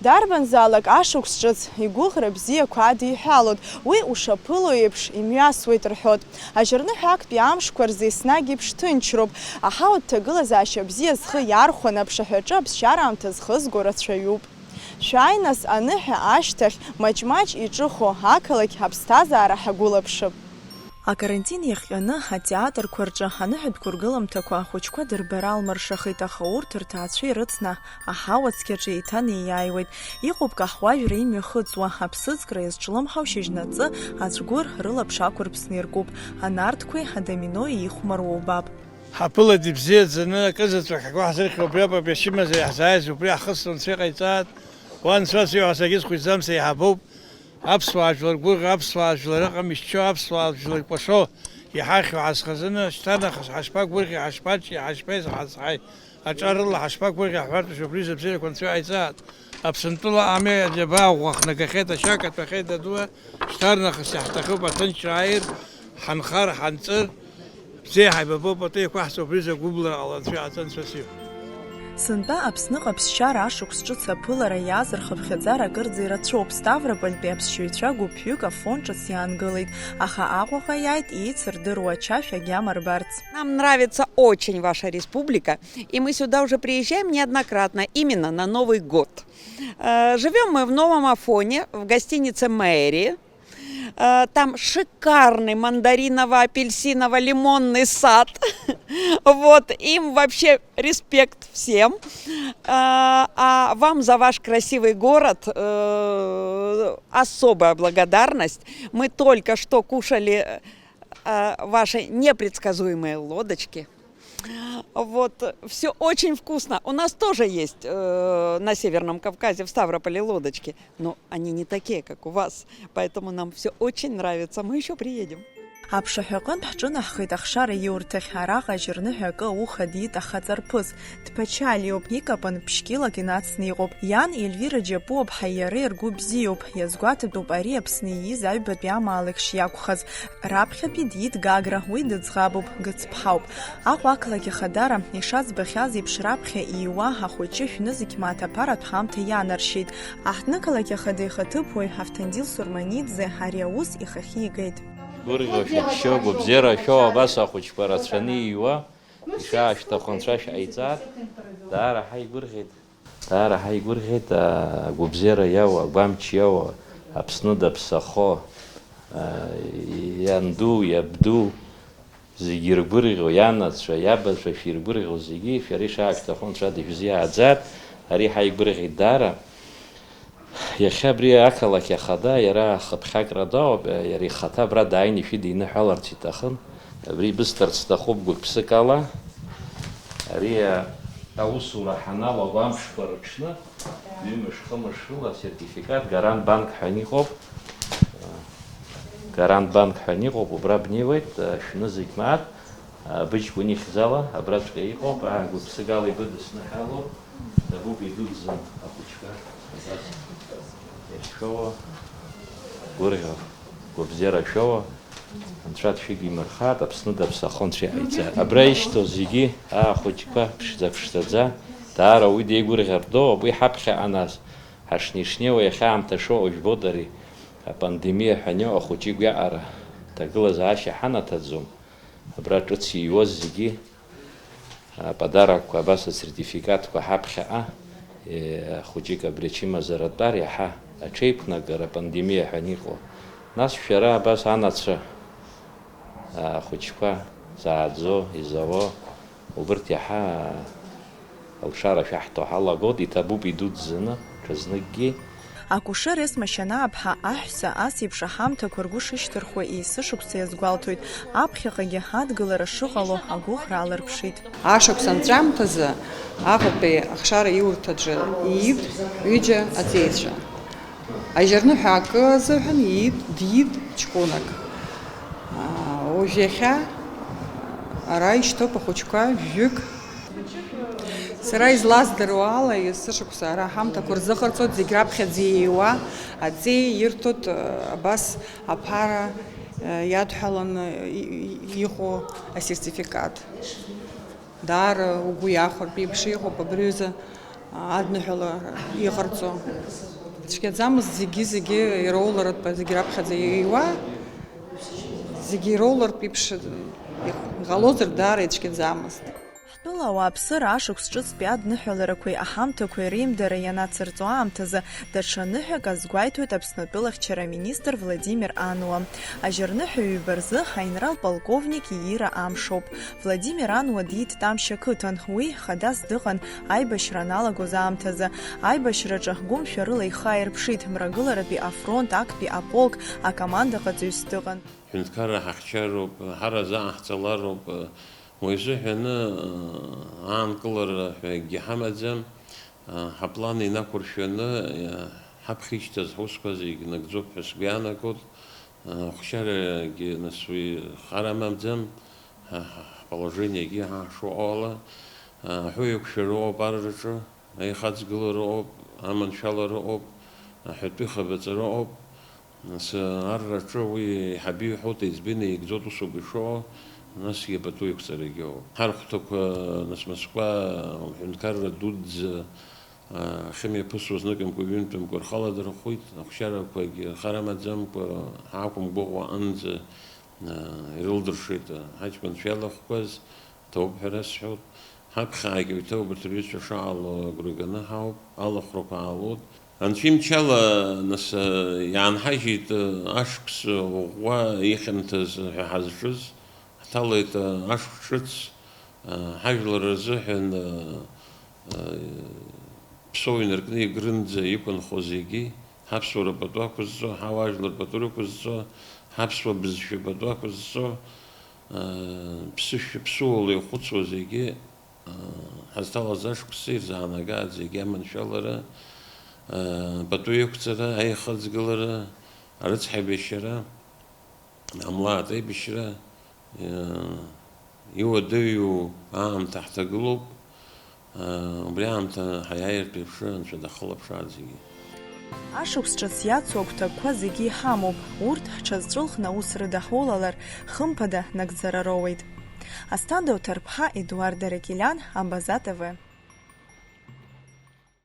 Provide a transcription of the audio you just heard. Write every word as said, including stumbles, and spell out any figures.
Дарбанзаалак ашықәс ҿыц игәыӷра бзиақәа адиҳәалоит, уи ушаԥыло еиԥш имҩасуеит рҳәоит. Ажьырныҳәа актәи амшқәа рзы еснагь еиԥш ҭынчроуп. Аҳауатә ҭагылазаашьа бзиа зхы иархәаны аԥшаҳәаҿы аԥсшьара аамҭа зхызго рацәаҩуп. Шәааи, нас, аныҳәа ашьҭахь маҷ-маҷ иҿыхо ақалақь аԥсҭазаара ҳагәылаԥшып. Акарантин иахҟьаны атеатрқәа рҿы аныҳәатә гәыргыламҭақәа ахәыҷқәа дырбара алмыршахеит, аха урҭ рҭаацәа ирыцны аҳауа цқьаҿы еиҭанеиааиуеит. Иҟоуп каҳуажәра имҩахыҵуа, аԥсыӡкра иазҿлымҳау шьыжьнаҵы ацәгәыр рылаԥш ақәырԥсны иркуп, анарҭқәеи адоминои ихәмаруа убап. Ҳаԥылеит ибзиаӡаны, акызаҵәык ҳгәы ҳзырхьуа убриоуп, абри ачымазара иаҳзааиз убри ҳхысҵон, Анцәа иҟаиҵааит. Уа Анцәа сиҳәа сагьызхәыцӡам, сеиҳабоуп. Аԥсуаа жәлар гәыӷ-, аԥсуаа жәлар ыҟам ишьчо, аԥсуаа жәлар кәашо иҳахьу ҳазхазыны, шьҭарнахыс ҳашԥагәырӷьеи, ҳашԥаҷи, ҳашԥеизҳазҳаи, аҿар рыла ҳашԥагәырӷьеи ҳҳәартә, убри зыбзиарақәа Анцәа иҟаиҵааит. Аԥсынтәыла ами аџьабаа ӷәӷәа ҳнагахьеит, ашьа каҭәахьеит, дадуа, шьҭарнахыс иаҳҭахуп аҭынчра ааир, ҳанхар, ҳанҵыр. Бзиа ҳаибабоуп, пату еиқәаҳҵо, убри закә гәыблра ҟалан, Анцәа иҟаҵа, Анцәа сиҳәа. Сынтәа Аԥсныҟа аԥсшьара ашықәс ҿыц аԥылара иааз рхыԥхьаӡара акырӡа ирацәоуп. Ставропольтәи аԥсшьаҩцәа гәыԥҩык Афон ҿыц иаангылеит, аха Аҟәаҟа иааит еицырдыруа ачашә агьама рбарц. Нам нравится очень ваша республика, и мы сюда уже приезжаем неоднократно, именно на Новый год. Э, живём мы в Новом Афоне, в гостинице «Мэрия». Э, там шикарный мандариново-апельсиново-лимонный сад. Вот, им вообще респект всем. Э, а вам за ваш красивый город, э, особая благодарность. Мы только что кушали, э, ваши непредсказуемые лодочки. Вот, всё очень вкусно. У нас тоже есть, э, на Северном Кавказе, в Ставрополе лодочки, но они не такие, как у вас. Поэтому нам всё очень нравится. Мы ещё приедем. Аԥшаҳәаҟынтә ҳҿынаҳхеит ахшара иурҭахь, араҟа ажьырныҳәа акы ауха диит ахаҵарԥыс. Дԥачалиуп, икапан ԥшькилак инацны иҟоуп. Иан Ельвира Џьапуаԥҳа иареи ргәы бзиоуп. Иазгәаҭатәуп ари Аԥсны ииз аҩбатәи амаалықь шиакәхаз. Раԥхьатәи диит Гагра, уи дыӡӷабуп, гыцԥҳауп. Аҟәа ақалақь ахадара, ишаӡбахьаз еиԥш, раԥхьа ииуа ахәыҷы шәнызқь мааҭ аԥаратә ҳамҭа ианаршьеит. Аҳҭнықалақь ахада ихаҭыԥуаҩ Автандил Сурманиӡе ари аус ихахьигеит. Гәырӷьо, шәыччо, гәабзиара шәоу абас ахәыҷқәа рацәаны ииуа, ишаашәҭаху Анцәа шәҟаиҵааит, даара ҳаигәырӷьеит. Даара ҳаигәырӷьеит, агәабзиара иоуа, агәамч иоуа, Аԥсны даԥсахо, а, ианду, иабду, зегьы иргәырӷьо, ианацәа, иабацәа шәиргәырӷьо зегьы, шәара ишаашәҭаху Анцәа дышәзиааӡааит, ари ҳаигәырӷьеит даара. Иахьа абри ақалақь ахада, иара хыԥхьакрада ауп, иара ихаҭа абра дааины ишәыдиныҳәаларц иҭахын. Абри ибысҭарц сҭахуп гәык-ԥсык ала. Ари аусура ҳаналага амшқәа рыҽны, ҩымш-хымш рыла асертификат Гарант банк ҳәа иҟоуп. Гарант банк ҳәа иҟоуп, убра бнеиуеит, шәнызқь мааҭ. Абыџьгәын ихьӡала, абраҵәҟьа иҟоуп, аа, гәыԥсыгала ибыдысныҳәалоуп, дабуп идуӡӡан ахәыҷқәа, абас иахьшәоуа, гәырӷьо, гәабзиара шәоуа, Анцәа дшәыдимырхааит, Аԥсны даԥсахо Анцәа иҟаиҵа. Абра ишьҭоу зегьы, аа, ахәыҷқәа, ԥшӡа-ԥшӡаӡа, даара уи деигәырӷьартә доуп, уи ҳаԥхьаҟа нас, ҳашнеи-шнеиуа иахьа аамҭа шыҟоу жәбода ари, апандемиа ҳәа аниоу ахәыҷы игәаҟара, ҭагылазаашьа ҳанаҭаӡом. Абра ҿыц ииуаз зегьы, а, подарокқәа, абас асертификатқәа ҳаԥхьаҟа, е, хәыҷык абри ачымазара атәар иаҳа аҽеиқәнагара, апандемиа ҳәа аниҟоу. Нас шәара абас анацәа, а, хәыҷқәа зааӡо, изауо, убырҭ иаҳа, а, Алшара шәаҳҭо ҳалагоит, иҭабуп идуӡӡаны, ҽазныкгьы. Акушер Есма Шьанааԥҳа аҳәса ас еиԥш аҳамҭақәа ргәы шышьҭырхуа есышықәса иазгәалҭоит, аԥхьаҟагьы адгылара шыҟало агәыӷра аларԥшит. Ашықәс анҵәамҭазы Аҟәатәи ахшара иурҭаҿы иит ҩыџьа аҵеицәа. Ажьырныҳәа акы азыҳәан иит, диит ҷкәынак. Аа, уажә иахьа ара ишьҭоуп ахәыҷқәа жәҩык. Сара излаздыруа ала, есышықәса ара аҳамҭақәа рзыҟарҵоит, зегь раԥхьаӡа ииуа аҵеи ирҭоит, абас аԥара иадҳәаланы и-, и-, иҟоу асертификат. Даара угәы иахәартә еиԥш иҟоуп абри аҩыза Адныҳәалара иҟарҵо цәгьаӡамызт, зегьы-зегьы ироулартә, зегьы раԥхьаӡа иҩуа, зегьы ироулартә еиԥш иҟалозар, даара ицәгьаӡамызт. Ҳтәыла ауааԥсыра ашықәс ҿыцтәи адныҳәаларақәеи аҳамҭақәеи реимдара ианацырҵо аамҭазы, даҽа ныҳәак азгәеиҭоит Аԥсны атәылахьчара аминистр Владимир Ануа. Ажьырныҳәа ҩба рзы ҳаинрал полковник иира амшоуп. Владимир Ануа диит Тамшь ақыҭан, уи хадас дыҟан аибашьра аналагоз аамҭазы. Аибашьраҿы гәымшәарыла ихы ааирԥшит, мрагыларатәи афронт актәи аполк акомандаҟаҵаҩыс дыҟан. Ҳҳәынҭқарра ҳахьчароуп, ҳара заҟаҳҵалароуп, уи азыҳәаны, аанкылара ҳәа акгьы ҳамаӡам, ҳаплан инақәыршәаны, ҳаԥхьа ишьҭаз ҳусқәа зегь нагӡоуп ҳәа сгәы иаанагоит, ахәшьарагьы нас уи хар амаӡам, ҳа-, ҳа-, ҳположениагьы ҳашоу ала, аҳәоу еиқәшәароуп арраҿы, аихаҵгылароуп, аманшәалароуп, аҳәатәы ихабаҵароуп. Нас арраҿы уи еиҳабы иҳәоит, еиҵбы инаигӡоит усоуп ишыҟоу, насгьы апату еиқәҵарагьы ыҟоуп. Ҳархәҭақәа нас мыцкәа аҳәынҭқарра дуӡӡа ахьымҩаԥысуа зныкымкәа, ҩынтәымкәа рхы аладырхәит, ахәшьарақәагьы хар амаӡамкәа ҳақәымгәыӷуа аҟынӡа ирылдыршеит ҳаҷкәынцәа иалахәқәаз. Ҭоуп ҳәа расҳәоит. Ҳаԥхьаҟагьы еиҭа убарҭ рҩызцәа шаҟало агәра ганы ҳауп, алахәрақәа аалоит. Анцәа имчала, нас, иаанҳажьит ашықәс ӷәӷәа ихьанҭаз ҳәа ҳазҿыз, ҳҭалеит ашықәс ҿыц, ҳажәлар рзыҳәан Ԥсоу инаркны Егрынӡа иқәынхо зегьы, ҳаԥсуара пату ақәызҵо, ҳауаажәлар пату рықәызҵо, ҳаԥсуа бызшәа пату ақәызҵо, ԥсышәа ԥсыуала ихәыцуа зегьы, ҳазҭалаз ашықәс ирзаанагааит зегьы аманшәалара, пату иқәҵара, аихаҵгылара, арыцҳаибашьара. Амлаат аибашьра, иуадаҩу аамҭа ҳҭагылоуп, убри аамҭа ҳаиааиртә еиԥш Анцәа дахылаԥшааит зегьы. Ашықәс ҿыц иацу агәҭакқәа зегьы иҳамоуп, урҭ ҳҽазҵәылхны аус рыдаҳулалар, хымԥада нагӡара роуеит. Асҭанда Уҭарԥҳа, Едуард Даракелян, Абаза Т В.